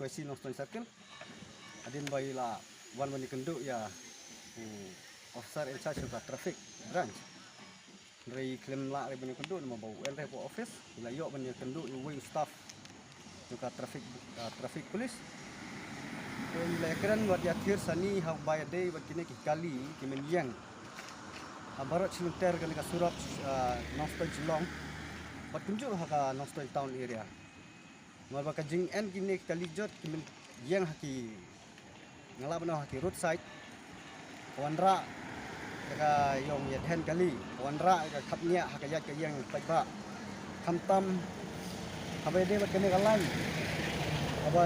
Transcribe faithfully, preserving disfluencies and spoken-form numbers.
Ïa Nongstoiñ Circle. Hadien ba i la wan ban ïakynduh ïa u officer in charge ka traffic branch. Hynrei khlem lah re ban ïakynduh namar ba u en re hapoh office, i la ïoh ban ïakynduh ïa uwei u staff jong ka traffic, ah, traffic police. Te i la ïakren bad ïathir sani ha u ba ïadei bad kine ki kali ki mynïeng ha baroh shi lynter kane ka surok, ah, Nongstoiñ Shillong bad kumjuh ha ka Nongstoiñ town area. Namar ba ka jingeh kine ki kali jot ki mynïeng ha ki, nga lah ban ong ha ki roadside, ka wanrah ïa ka ïong ïadhen kali, ka wanrah ïa ka khapngiah ha ka ïaid ka ïeng paidbah. Khamtam haba ïadei bad kane ka lain, haba